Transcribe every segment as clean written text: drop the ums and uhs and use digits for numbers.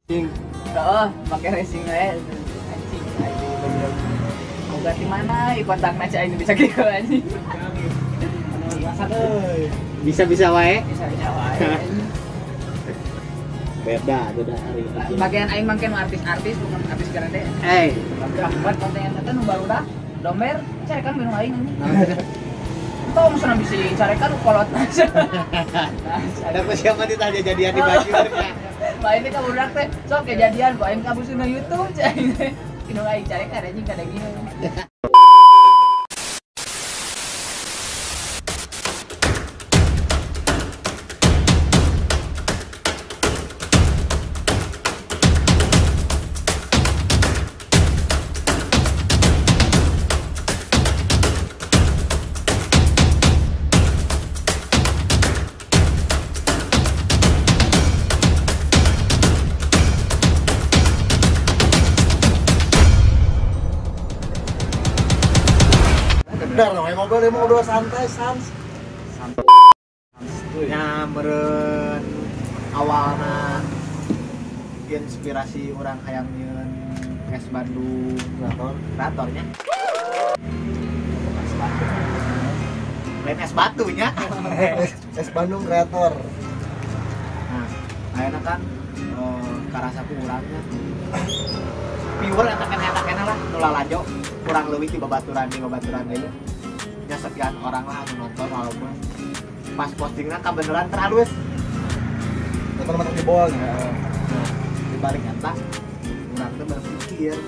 Heeh, make racing we anjing aing goblok. Boga di mana ieu kontakna cai aing bisa kieu anjing. Bisa-bisa wae. Bisa-bisa wae. Beda beda hari. Bagian aing mangke nu artis-artis bukan artis garede. Eh, buat konten eta nu barudak domer carekan minum aing anjing. Tong sana bisa carekan kolot. Ada ku siapa ditanya jadian di baju ya. Lain teh ka budak teh sok kejadian ku aing kabus na YouTube cai teh. Minum aing carekan anjing kadang gini. Bener dong, ngobrol ngobrol santai, sans. Santai. Ya meureun awalna inspirasi urang hayang nyieun Es Bandung kreatornya. Lain es batunya. Es Bandung kreator. Nah, ayeuna kan karasa ku urangnya. Viewer eta keneh lah nu lalajo kurang leuwih ti babaturan deui. Nya sekian orang lah anu nonton walaupun pas postingna kabeneran terhalus. Nonton mata jebol nya. Nah, di balik eta urang teh berpikir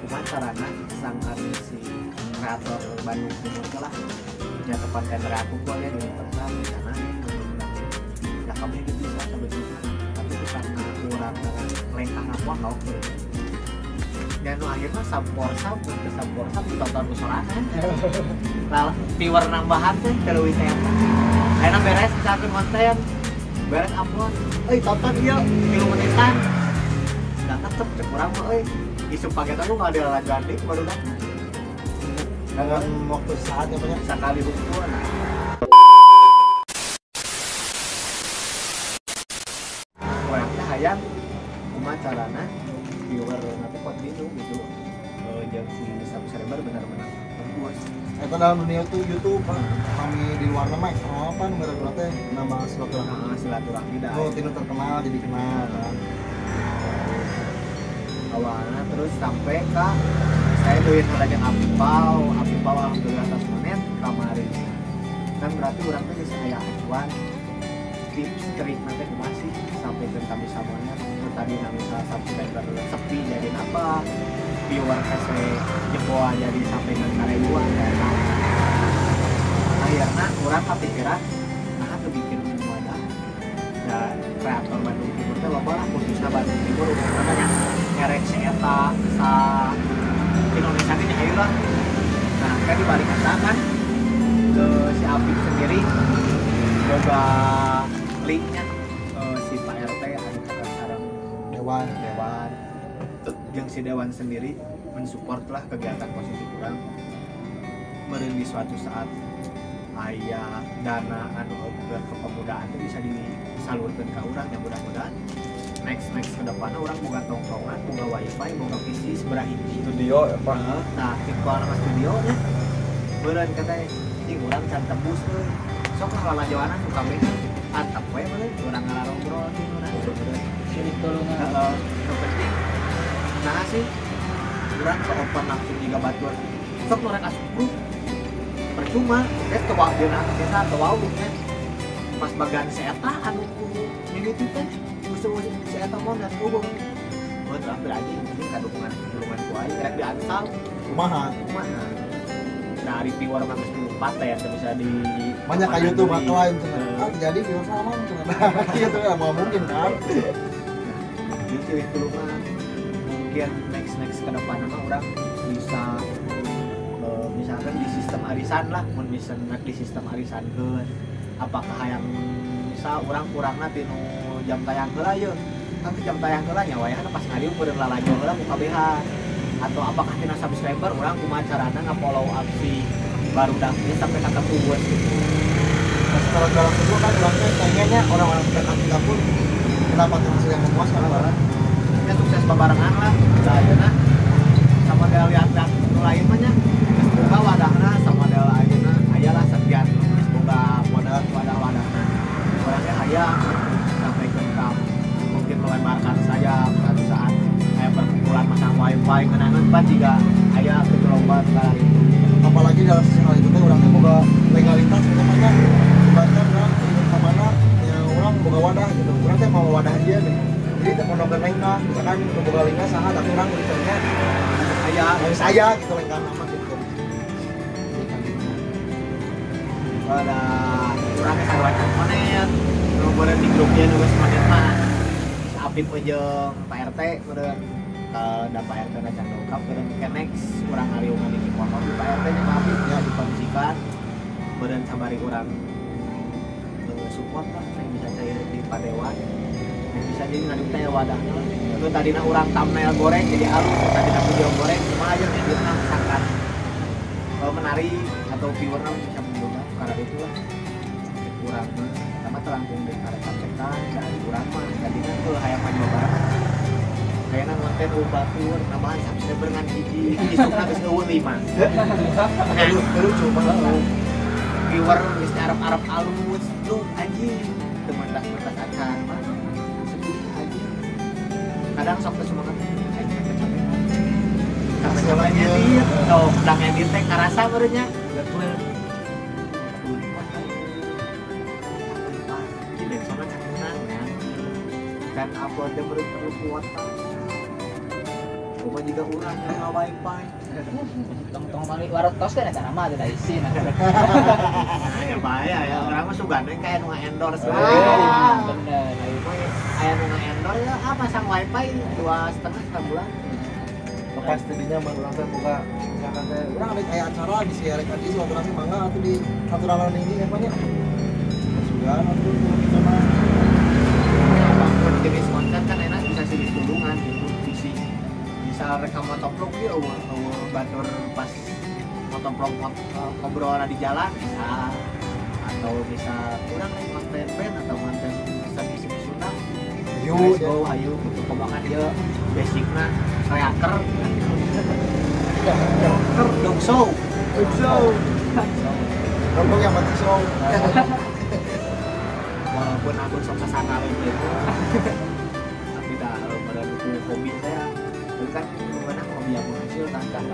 kumaha carana sangkan si kreator Bandung Timur teh lah nya konten kreator boleh di universal karena ya kami gitu bisa sebetulnya tapi itu karena kurang lengkah apa kau dan akhirnya samporsam ke samporsam ditonton ku sorangan. Lah viewer nambahan teh leuwih teh. Ayeuna beres misalkan konten, beres upload, euy tonton ieu 3 menitan. Da tetep cek urang mah euy. Isuk paketan lu nggak ada lalajoan deui barudak. Dengan waktu saatnya banyak sakali hungkul. Urang teh hayang kumaha carana viewer nanti continue gitu jeung si subscriber benar-benar tembus. Eta dalam dunia itu YouTube kami di luar nama eksternal apa nu gara-gara teh nama silaturahmi. Silaturahmi dah. Oh, tinu terkenal jadi kenal kan. Awalnya terus sampai ke saya duit jeung Apipau, Apipau alhamdulillah atas monet kamari. Kan berarti urang teh geus aya acuan tips trik nanti kumaha sih sampai ke kami monet tadi misal subscriber sepi jadi apa viewer hese jeboa jadi sampai ke ribuan kayak akhirnya kurang kepikiran nah tuh bikin wadah dan kreator Bandung Timur teh loba lah khususnya Bandung Timur utamanya ngerek si eta sa Indonesia ini ayo lah. Nah kan dibalik kata kan ke si Apip sendiri boga linknya si Pak RT anu sareng dewan jeung si dewan sendiri mensupport lah kegiatan positif urang meureun di suatu saat aya dana anu ke kepemudaan itu bisa disalurkan ke urang yang mudah-mudahan next ke depannya urang boga tongkrongan, boga wifi, boga PC seberapa hiji studio apa nah tipe nama studio nya meureun katanya cing urang can tembus euy sok lah lalajoanan ku kabeh antep we meureun urang ngararobrol teh urang sirik tolongan. Heeh, nu penting nah sih urang ke open langsung jiga batur sok urang asup grup percuma geus teu wae dina desa teu wau nya pas bagan si eta anu mimiti teh geus si eta monet eueuh mun terakhir aja penting ka dukungan ku aing rek diansal kumaha kumaha. Nah, ari viewer mah geus 4 ya bisa di banyak ka YouTube mah lain cenah. Ah terjadi viewer sama cenah. Kitu kan moal mungkin kan. Jadi silih tulungan mungkin next ke depan mah urang bisa misalkan di sistem arisan lah mun bisa di sistem arisankeun apakah yang misal urang kurangna tinu jam tayang heula yeuh kan jam tayang heula nya wayahna pas ngariung meureun lalajo heula ku kabehan atau apakah tina subscriber urang kumaha carana nga-follow up si barudaknya sampai ka tembus gitu. Nah, secara dalam kedua kan orangnya kayaknya orang-orang terdekat kita pun mendapatkan hasil yang memuaskan kan. barengan lah. Da ayeuna sama model lihat-lihat nu lain mah nya geus boga wadahna sama model ayeuna aya lah sekian geus boga wadah-wadahna. Orangnya aya sampai ke mungkin melebarkan sayap suatu saat aya perkumpulan masang wifi ngeunangan pan jiga aya ke lomba segala itu. Apalagi dalam sisi hal itu teh urang teh boga legalitas namanya bahkan urang ke mana ya urang boga wadah gitu. Urang teh mau wadah dia gitu. Jadi teh pondok lengkah misalkan boga lengkah saha tapi urang tulisannya aya saya gitu lengkah nama gitu. Ada urang sarua monet nu beureun di grupnya nu geus monet mah si Apip jeung Pak RT beureun da Pak RT na can dongkap beureun kenex urang ngariungan di Cikonor di Pak RT nya Pak Apip ya dikondisikan beureun sabari urang support lah yang bisa cair di padewan yang bisa jadi ngadu teh wadahna nu tadina urang thumbnail goreng jadi alus nu tadina video goreng cuma aja editna sangkan menarik atau viewerna bisa berubah karena itulah kurang sama terangkung di karekan dari urang mah jadinya tuh hayang maju bareng kayaknya konten ubah viewer nambahan subscriber ngan hiji isukna geus eueuh 5 nah lucu banget viewer geus arep-arep alus lu anjing teu mentas-mentas acan mah sedih anjing kadang sok teu semangat anjing capek capek ngedit sok dang edit teh karasa meureun nya dan uploadnya perlu kuota. Pokoknya juga urang yang wifi. Tong-tong mali warotos kan eta nama teh isin. Ya bahaya ya orang mah sugan we kayak nu endorse. Bener. Aya nu endorse ya ah pasang wifi 2,5 bulan. Lepas tadinya mah urang teh boga misalkan teh urang ada aya acara di siarek aja silaturahmi mangga atuh di aturan ini apa nya. Sugan atuh kita mah jenis konten kan enak bisa silih tulungan gitu visi bisa rekam motovlog dia batur pas motovlog ngobrolan di jalan bisa atau bisa kurang nih konten band atau konten seni Sunda let's go ayo gitu komakan dia basicna reaker dog show dog yang penting show walaupun aku sok sasana gitu tapi dah pada buku hobi saya itu kan gimana hobi yang menghasilkan kan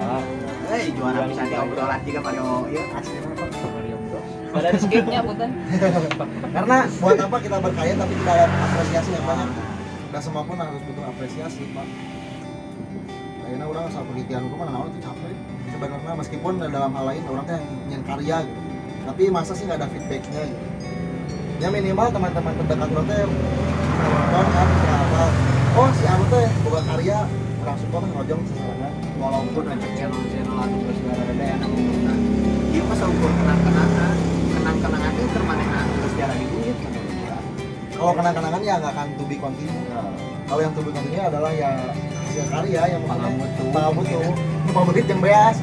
juara bisa diobrolan juga Mario ya asli apa Mario Bros pada di skipnya punten karena buat apa kita berkarya tapi tidak ada apresiasi yang banyak dan semua pun harus butuh apresiasi Pak. Akhirnya orang asal penelitian hukum mana itu capek sebenarnya meskipun dalam hal lain orang yang ingin karya gitu tapi masa sih nggak ada feedbacknya gitu ya minimal teman-teman terdekat orang teh nonton kan apa oh si Anu teh boga karya orang support ngojong sesarangan walaupun aja channel-channel atau segala ada yang ngomongna ieu mah saukur kenang-kenangan kenang-kenangan teh termanehna geus jarang duit menurut urang. Kalau kenang-kenangan ya nggak akan to be continue. Kalau yang to be continue adalah ya hasil karya yang pangamutu pangamutu pameurit yang beas.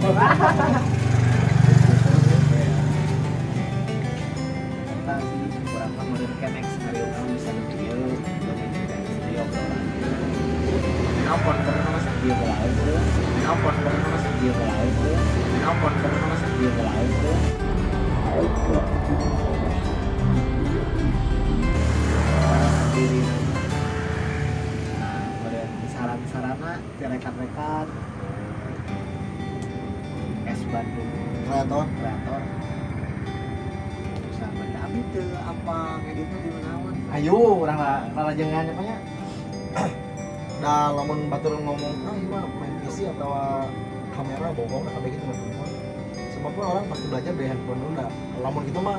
Saran-sarana rekan-rekan es Bandung kreator sama tapi teu apa ngeditna di naon ayo urang lalajengan apa nya da lamun batur ngomong ah ieu mah main PC atau kamera bohong kabeh gitu main handphone sebab pun orang pasti belajar dari handphone dulu dah lamun gitu mah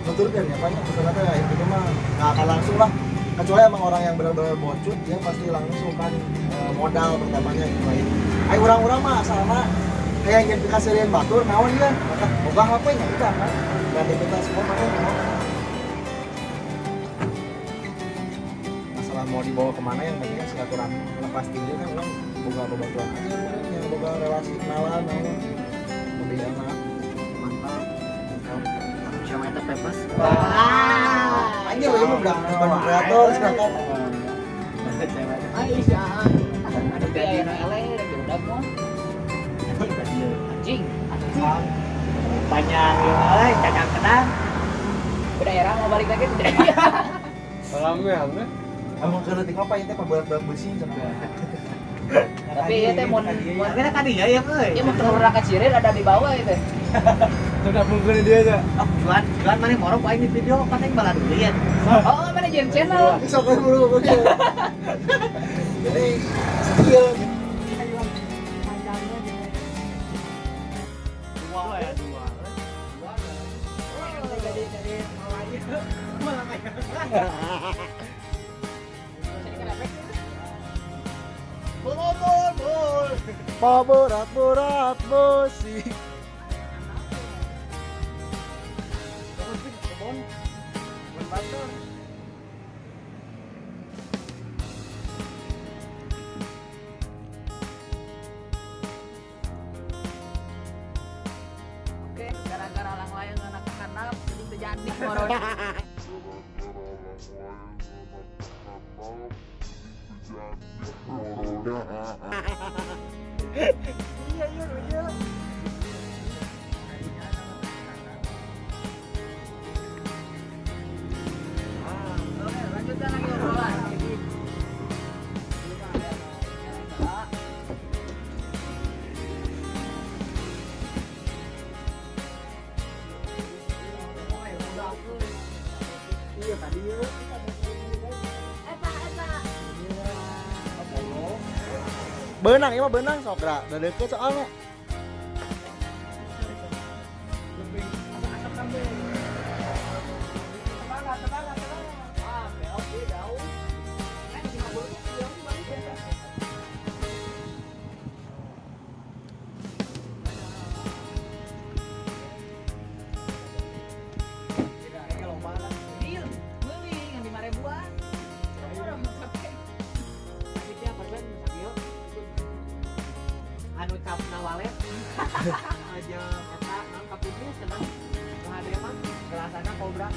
nuturkeun ya banyak misalnya teh gitu mah nggak akan langsung lah kecuali emang orang yang benar-benar bocut dia pasti langsung kan modal pertamanya gitu lain. Ayo orang-orang mah asalna kayak ingin dikasih batur naon dia maka boga HP nya udah kan kreativitas semua mana mau masalah mau dibawa kemana yang penting kan silaturahmi lepas tinggi kan orang boga bebatuan aja yang boga relasi kenalan naon lebih enak mantap siapa eta pepes anjir lu mah udah Bandung kreator sekarang Aisyah. Ada Panjang ieu euy, cacang kedang. Ke daerah mau balik lagi tidak. Alhamdulillah. Amun keur leutik mah teh paberat-berat beusi cenah. Tapi ieu teh mun mun ka dieu ya euy. Ieu mun telur ka cirir ada di bawah ieu teh. Sudah mungkin dia aja. Oh, juan mana morok aing di video pateng baladulian. Oh, mana jeung channel. Sok buru. Jadi skill dua ya dua. Jadi bol. Paberat-berat besi. Oke, gara-gara lang layang anak kehanap jadi terjadi moron. Iya. Oke, lanjutkan lagi obrolan. Iya tadi ya. Eta. Benang, ieu mah benang sok gerak. Da deukeut soalnya. Ah, belok sih jauh. Kan 50 jauh sih balik ya. Deal, beli yang 5.000-an. Orang capek. Anu capna walet aja eta non kapipis cenah. Kumaha mah gelasana kobra.